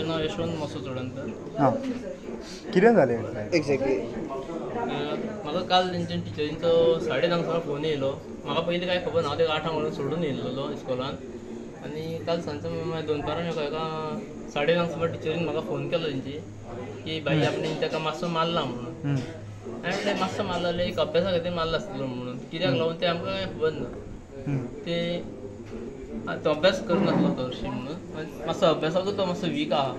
म्हजें नांव यशवंत मोसो चोडणकर. हां, कितें जालें एक्झॅक्टली? म्हाका काल तेंच्या टिचरींचो 9:30 सुमार फोन येयलो. म्हाका पयलीं कांय खबर ना, हांव तेका 8 म्हणून सोडून येयल्लो इस्कॉलान. आनी काल सांजचो मागीर दनपारां एका 9:30 सुमार टिचरीन म्हाका फोन केलो तेंची की बाई आपणे तेका मातसो मारला म्हणून. हांवें म्हणलें मातसो मारला जाल्यार एक अभ्यासा खातीर मारला आसतलो म्हणून, कित्याक लागून तें आमकां कांय खबर ना. ते तो अभ्यास करूं नासलो तो हरशीं म्हणून, मातसो अभ्यासाकूच तो मातसो वीक आहा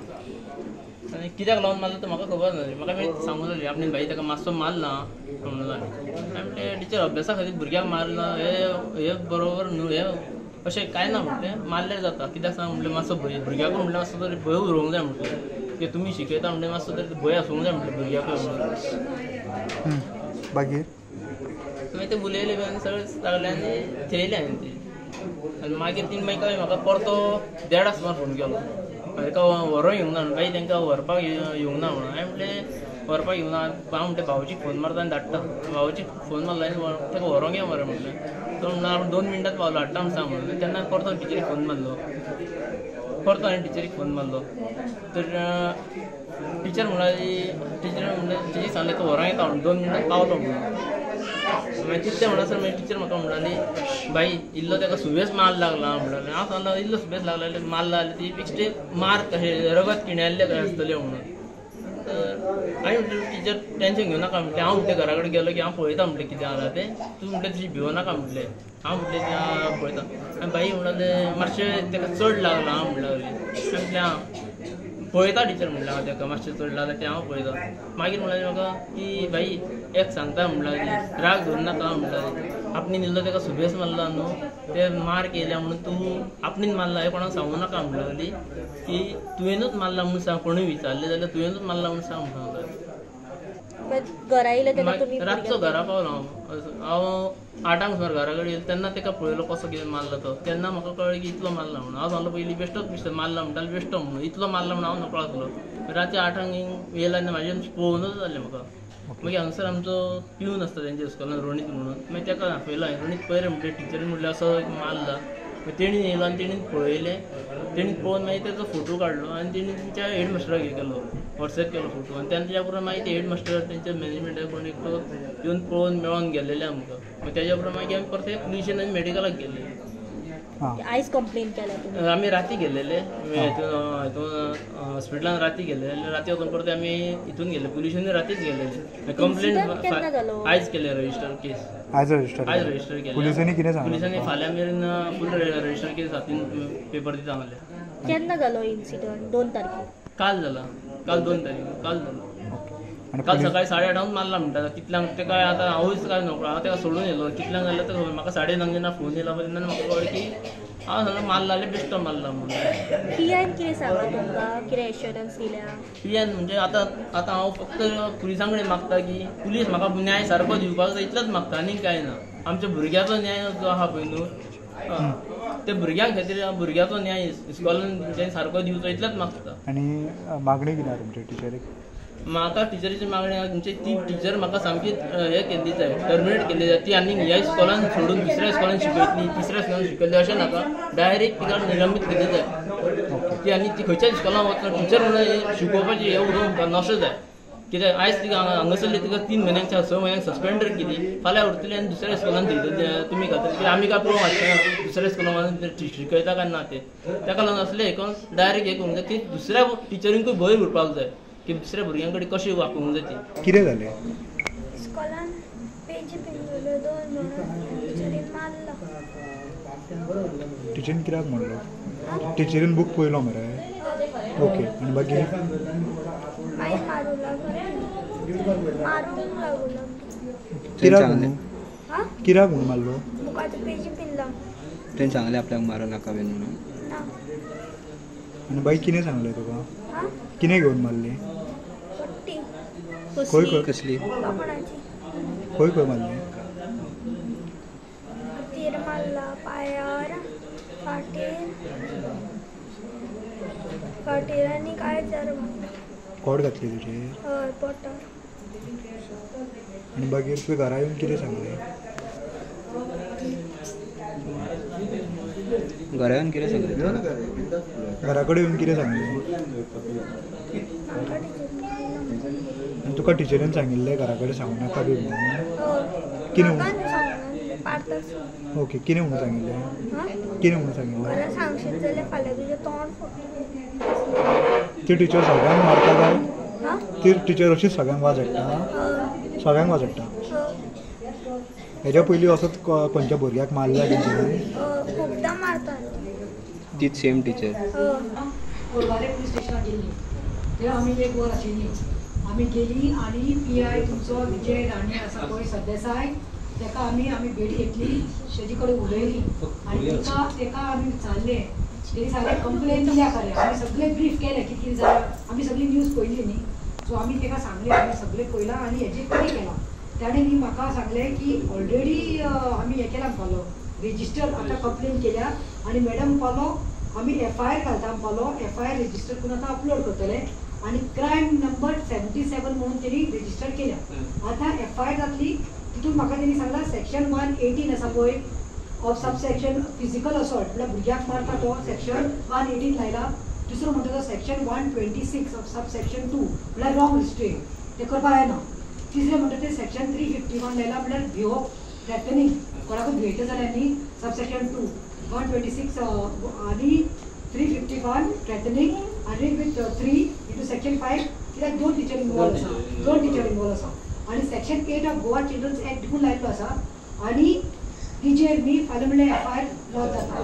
आनी कित्याक लागून मारलो तो म्हाका खबर ना. म्हाका मागीर सांगूं जाली आपणे बाई ताका मातसो मारला म्हणून. हांवें म्हणलें टिचर अभ्यासा खातीर भुरग्याक मारला हे बरोबर न्हू, हे अशें कांय ना म्हटलें, मारल्यार जाता. कित्याक सांग म्हटलें मातसो भंय भुरग्याकूय म्हटलें मातसो तरी भंय उरोवंक जाय म्हटलें, की तुमी शिकयता म्हणलें मातसो तरी भंय आसूंक जाय म्हटलें भुरग्याकूय म्हणून. मागीर मागीर ते उलयले बी आनी सगळें लागलें आनी थेयलें हांवें ती. आनी मागीर तिणें मागीर काय म्हाका परतो 1:30 सुमार फोन केलो, ताका व्हरोंक येवंक ना म्हणून. बाई तांकां व्हरपाक येवंक ना म्हणून. हांवें म्हणलें व्हरपाक येवंक ना, हांव म्हणटा भावजीक फोन मारता आनी धाडटा. भावजीक फोन मारलो आनी ताका व्हरोंक यो मरे म्हणलें. तो म्हणटा आपूण 2 मिनटांत पावलो, हाडटा म्हूण सांग म्हणून. तेन्ना परतो टिचरीक फोन मारलो, परतो हांवें टिचरीक फोन मारलो. तर टिचर म्हणाली, टिचर म्हणलें टिचरीक सांगलें तो व्हरोंक येता म्हणून, 2 मिनटांत पावलो म्हणून. मागीर तितलें म्हणसर मागीर टिचर म्हाका म्हणाली बाई इल्लो ताका सुबेज मार लागला म्हणलें. हांव सांगलो इल्लो सुबेज लागला जाल्यार मारला जाल्यार ती बेश्टें मार कशें रगत किण्याल्लें कशें आसतलें म्हणून. तर हांवें म्हणलें टिचर टेंशन घेवं नाका म्हटलें, हांव म्हणलें घरा कडेन गेलो की हांव पळयता म्हटलें कितें जाला तें, तूं म्हणलें तशी भिवो नाका म्हटलें, हांव म्हटलें पळयता. आनी बाई म्हणालें मातशें ताका चड लागलां हांव म्हणलें. हांवें म्हटलें आं पळयता टिचर म्हणलें, हांव ताका मातशें चड लागलां तें हांव पळयता. मागीर म्हणलें म्हाका की बाई एक सांगता म्हणलें, राग धरूं नाका म्हणलें, आपणें इल्लो ताका सुबेज मारला न्हू, ते मार्क येयल्या म्हणून तूं आपणेन मारला हें कोणाक सांगूं नाका म्हणलें, की तुवेंनूच मारला म्हणून सांग, कोणूय विचारलें जाल्यार तुवेंनूच मारला म्हणून सांग म्हणून. घरा येयले तेन्ना तुमी रातचो घरा पावलो हांव, हांव 8 सुमार घरा कडेन येयलो तेन्ना ताका पळयलो कसो कितें मारला तो. तेन्ना म्हाका कळ्ळें की इतलो मारला म्हणून. हांव सांगलो पयलीं बेश्टोच बेश्टो मारला म्हणटालो बेश्टो म्हणून, इतलो मारला म्हणून हांव नकळो आसलो. राती 8 येयला आनी म्हाजें पळोवनूच जालें म्हाका. मागीर हांगासर आमचो पिवन आसता तेंच्या इस्कॉलान रोणीत म्हणून, मागीर ताका आपयलो हांवें, रोणीत पळय रे म्हणलें टिचरीन म्हणलें असो एक मारला. मागीर तेणी येयलो आनी तेणीन पळयलें, तेणी पळोवन मागीर तेजो फोटो काडलो आनी तेणी तेंच्या हेडमास्टराक हे केलो, वॉट्सएप केलो फोटो. आनी तेन्ना तेज्या उपरांत मागीर ते हेडमास्टर तेंच्या मॅनेजमेंटाक कोण एकटो येवन पळोवन मेळोन गेल्लेले आमकां. मागीर तेज्या उपरांत मागीर आमी परते पुलिशेन आनी मेडिकलाक गेल्ले. आयज कंप्लेन केल्या तुमी? आमी राती गेल्लेले हितून हॉस्पिटलान राती गेल्लेले, राती वचून परते आमी हितून गेल्ले पुलिशेन रातीच गेल्लेले. कंप्लेन आयज केले रजिस्टर केस, आयज रजिस्टर, आयज रजिस्टर केले. पुलिसांनी कितें सांगलें? पुलिसांनी फाल्यां मेरेन फूल रजिस्टर केस हातीन पेपर दिता म्हणलें. केन्ना जालो इन्सिडंट? 2 तारखेर? काल जाला, काल 2 तारीख काल जालो. काल सकाळी 8:30 मारला म्हणटा. कितल्यांक ते काय आतां हांवूच काय नकळो, हांव ताका सोडून येयलो कितल्यांक जालें तें खबर. म्हाका 9:30 जेन्ना फोन येयला पळय तेन्ना म्हाका कळ्ळें की हांव सांगलो मारला जाल्यार बेश्टो मारला म्हणून. पी आयन कितें सांगलां तुमकां, कितें एश्योरन्स दिल्या? पी आयन म्हणजे आतां आतां हांव फक्त पुलिसां कडेन मागता की पुलीस म्हाका न्याय सारको दिवपाक जाय इतलोच मागता, आनीक कांय ना. आमच्या भुरग्याचो न्याय जो आहा पळय न्हू, ते भुरग्यां खातीर भुरग्याचो न्याय इस्कॉलान तेंच्यांनी सारको दिवचो इतलोच मागता. आनी मागणी कितें आहा तुमची टिचरीक? म्हाका टिचरीची मागणी आहा तुमची ती टिचर म्हाका सामकी हें केल्ली जाय, टर्मिनेट केल्ली जाय. ती आनी ह्या इस्कॉलान सोडून दुसऱ्या इस्कॉलान शिकयतली, तिसऱ्या इस्कॉलान शिकयतली अशें नाका, डायरेक्ट तिका निलंबीत केल्ली जाय ती. आनी ती खंयच्याच इस्कॉलान वचना टिचर म्हणून शिकोवपाची हें उरोवंक नशें जाय. कित्याक आयज तिका हांगासरली तिका 3 म्हयन्यांक 6 म्हयन्यांक सस्पेंडर केली, फाल्यां उरतली आनी दुसऱ्या इस्कॉलान थंय तुमी घातली. कित्याक आमी काय पळोवंक वाचना दुसऱ्या इस्कॉलान शिकयता काय ना तें. ताका लागून असलें हें करून डायरेक्ट हें करूंक जाय की दुसऱ्या टिचरींकूय भंय उरपाक जाय की दुसऱ्या भुरग्यां कडेन कशें वागूंक जाय ती. कितें जालें? इस्कॉलान पेजी पिंजल्यो 2 म्हणून टिचरीन मारलो. टिचरीन कित्याक म्हणलो? टिचरीन बूक पळयलो मरे? ओके, आनी मागीर? मागीर मारूंक लागलो, मारूंक लागलो. कित्याक म्हणून? कित्याक म्हणून मारलो? बुकाचो पेजी पिंजला. तेणें सांगलें आपल्याक मारूं नाका बीन म्हणून? ना. आनी बाई कितें सांगलें तुका? कितें घेवन मारली? पट्टी. खंय खंय? कसली? कापडाची. खंय खंय मारली? हातीर मारला, पांयार, फाटीर, फाटीर आनी काळजार मारला. कोट घातली तुजेर? हय, पोटार. आनी मागीर तुवें घरा येवन कितें सांगलें? घरा येवन कितें सांगलें? घरा कडेन येवन कितें सांगलें? म्हाका टिचरीन आनी तुका टिचरीन सांगिल्लें घरा कडेन सांगू नाका बी म्हणून? कितें म्हाका म्हणून? न्हू सांगना पार्तासून. ओके, कितें म्हणून सांगिल्लें? हां, कितें म्हणून सांगिल्लें? घरा सांगशीत जाल्यार फाल्यां तुजें तोंड फोडटलें. ती टिचर सगळ्यांक मारता काय? हां, ती टिचर अशीच सगळ्यांक वाज हाडटा? हय. सगळ्यांक वाज हाडटा? हय. हेज्या पयलीं असोच खंयच्या भुरग्याक मारल्या तेंच्यांनी? खुबदां मारता. तीच सेम टिचर? हय. कोलवाले पुलीस स्टेशनाक गेल्ली थंय आमी एक वर आशिल्ली. आमी गेली आनी पी I तुमचो विजय राणे आसा पळय सरदेसाय, तेका आमी आमी भेट घेतली, तेजे कडेन उलयली आनी तेका आमी विचारलें. तेणी सांगलें कंप्लेन दिल्या खरें, आमी सगळें ब्रीफ केलें की कितें जालां, आमी सगळी न्यूज पळयली न्ही. सो आमी तेका सांगलें आमी सगळें पळयलां आनी हेजेर कितें केलां. ताणें न्ही म्हाका सांगलें की ऑलरेडी आमी हें केलां म्हणपालो, रेजिस्टर आतां कंप्लेन केल्या आनी मॅडम म्हणपालो आमी एफ I R घालता म्हणपालो, एफ I R register करून आतां अपलोड करतले आनी क्रायम नंबर 77 म्हणून तेणी रेजिस्टर केल्या. आतां एफ I R जातली तितून म्हाका तेणी सांगलां सेक्शन 118 आसा पळय of sub section physical assault, म्हळ्यार भुरग्याक मारता तो सेक्शन 118 लायला. दुसरो म्हणटा तो सेक्शन 126 ऑफ सब सेक्शन 2 म्हळ्यार रॉंग रिस्ट्रेन, तें करपाक जायना. तिसरें म्हणटा तें सेक्शन 351 लायला, म्हळ्यार भिवप थ्रेटनिंग, कोणाकूय भिययता जाल्यार न्ही सब सेक्शन 2 126 आनी 351 थ्रेटनिंग आनी विथ 3 इंटू सेक्शन 5, कित्याक 2 टिचर इनवॉल्व आसा, 2 टिचर इनवॉल्व आसा. आनी section 8 of Goa children's act देखून लायल्लो आसा आनी तिजेर न्ही फाल्यां म्हणल्यार एफ I R lodge जाता.